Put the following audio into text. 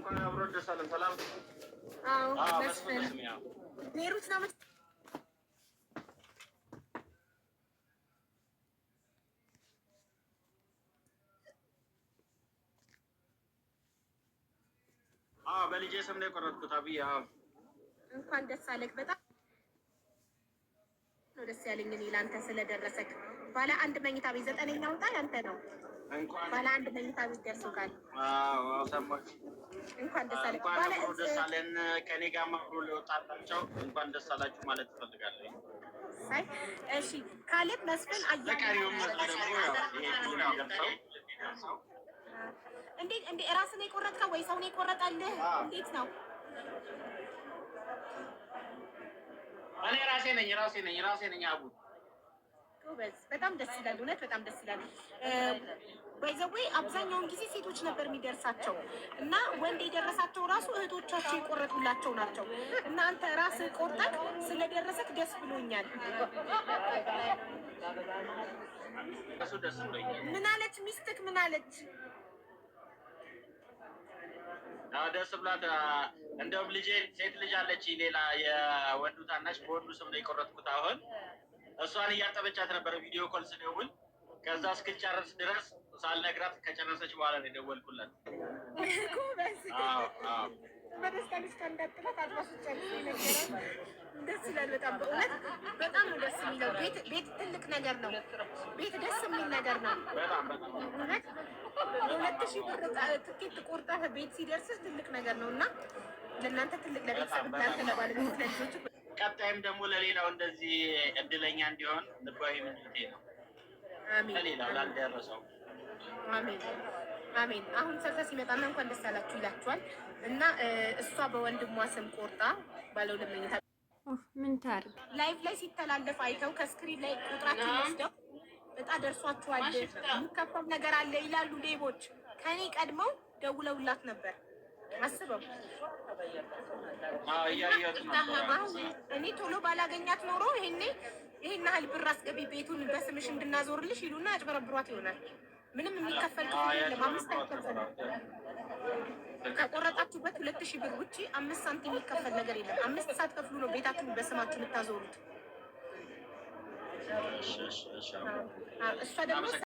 እንኳን አብሮ ደስ አለን። ሰላም። አዎ። አዎ፣ መስፍን። መስፍን ስሜ። አዎ። ቤሩት ነው አዎ፣ በልጄ ስም ነው የቆረጥኩት። አብዬ፣ አዎ። እንኳን ደስ አለክ። በጣም ነው ደስ ያለኝ እኔ ለአንተ ስለደረሰክ። ባለ አንድ መኝታ ቤት፣ ዘጠነኛው ዕጣ ያንተ ነው። እንኳን ባለ አንድ መኝታ ቤት ደርሶካል። አዎ፣ ሰማሁ። እንኳን ደስ አለክ። እንኳን ባለ አብሮ ደስ አለን። ከኔ ጋር አብሮ ሊወጣላቸው እንኳን ደስ አላችሁ ማለት እፈልጋለሁ። ሳይ እሺ፣ ካሌብ፣ መስፍን፣ ለቀሪውም አያሌው። ህዝብ ደግሞ ያው ይሄ እድል የሚደርሰው እንዴት እንዴ ራስን የቆረጥከው ወይ ሰውን የቆረጠልህ? እንዴት ነው? እኔ ራሴ ነኝ፣ ራሴ ነኝ፣ ራሴ ነኝ አቡ። ጎበዝ፣ በጣም ደስ ይላል። እውነት በጣም ደስ ይላል። By the way አብዛኛውን ጊዜ ሴቶች ነበር የሚደርሳቸው እና ወንድ የደረሳቸው ራሱ እህቶቻቸው የቆረጡላቸው ናቸው። እና አንተ ራስህ ቆርጠህ ስለደረሰክ ደስ ብሎኛል። እሱ ደስ ብሎኛል። ምን አለች ሚስትክ? ምን አለች? አዎ፣ ደስ ብሏት። እንደውም ልጄ ሴት ልጅ አለች፣ ሌላ የወንዱ ታናሽ፣ በወንዱ ስም ነው የቆረጥኩት። አሁን እሷን እያጠበቻት ነበረ video call ስደውል፣ ከዛ እስክጨርስ ድረስ ሳልነግራት ከጨረሰች በኋላ ነው የደወልኩላት። ጎበዝ። አዎ። በደስታ ልጅቷ እንዳጥላት አድራሱ ጨርሶ ይነገራል። ደስ ይላል በጣም፣ በእውነት በጣም ነው ደስ የሚለው። ቤት ቤት ትልቅ ነገር ነው። ቤት ደስ የሚል ነገር ነው። በጣም በጣም። እውነት የ2,000 ብር ትኬት ቆርጠህ ቤት ሲደርስህ ትልቅ ነገር ነው እና ለእናንተ ትልቅ፣ ለቤተሰብ፣ ለአንተ ለባለቤት፣ ለልጆች። ቀጣይም ደግሞ ለሌላው እንደዚህ እድለኛ እንዲሆን ልባዊ ምኞቴ ነው። አሜን። ለሌላው ላልደረሰው። አሜን አሜን። አሁን success ይመጣና እንኳን ደስ አላችሁ ይላችኋል። እና እሷ በወንድሟ ስም ቆርጣ ባለ ሁለት መኝታ ምን ታርግ? Live ላይ ሲተላለፍ አይተው ከ screen ላይ ቁጥራችን ወስደው እጣ ደርሷችኋል፣ የሚከፈል ነገር አለ ይላሉ ሌቦች። ከኔ ቀድመው ደውለውላት ነበር። አስበው። አዎ፣ እያየሁት ነበር። አሁን እኔ ቶሎ ባላገኛት ኖሮ ይሄኔ ይሄን ያህል ብር አስገቢ፣ ቤቱን በስምሽ እንድናዞርልሽ ይሉና ያጭበረብሯት ይሆናል። ምንም የሚከፈል ክፍያ የለም። አምስት አይከፈልም። ከቆረጣችሁበት 2,000 ብር ውጪ 5 ሳንቲም የሚከፈል ነገር የለም። አምስት ሳትከፍሉ ነው ቤታችሁን በስማችሁ የምታዞሩት። እሺ። እሷ ደግሞ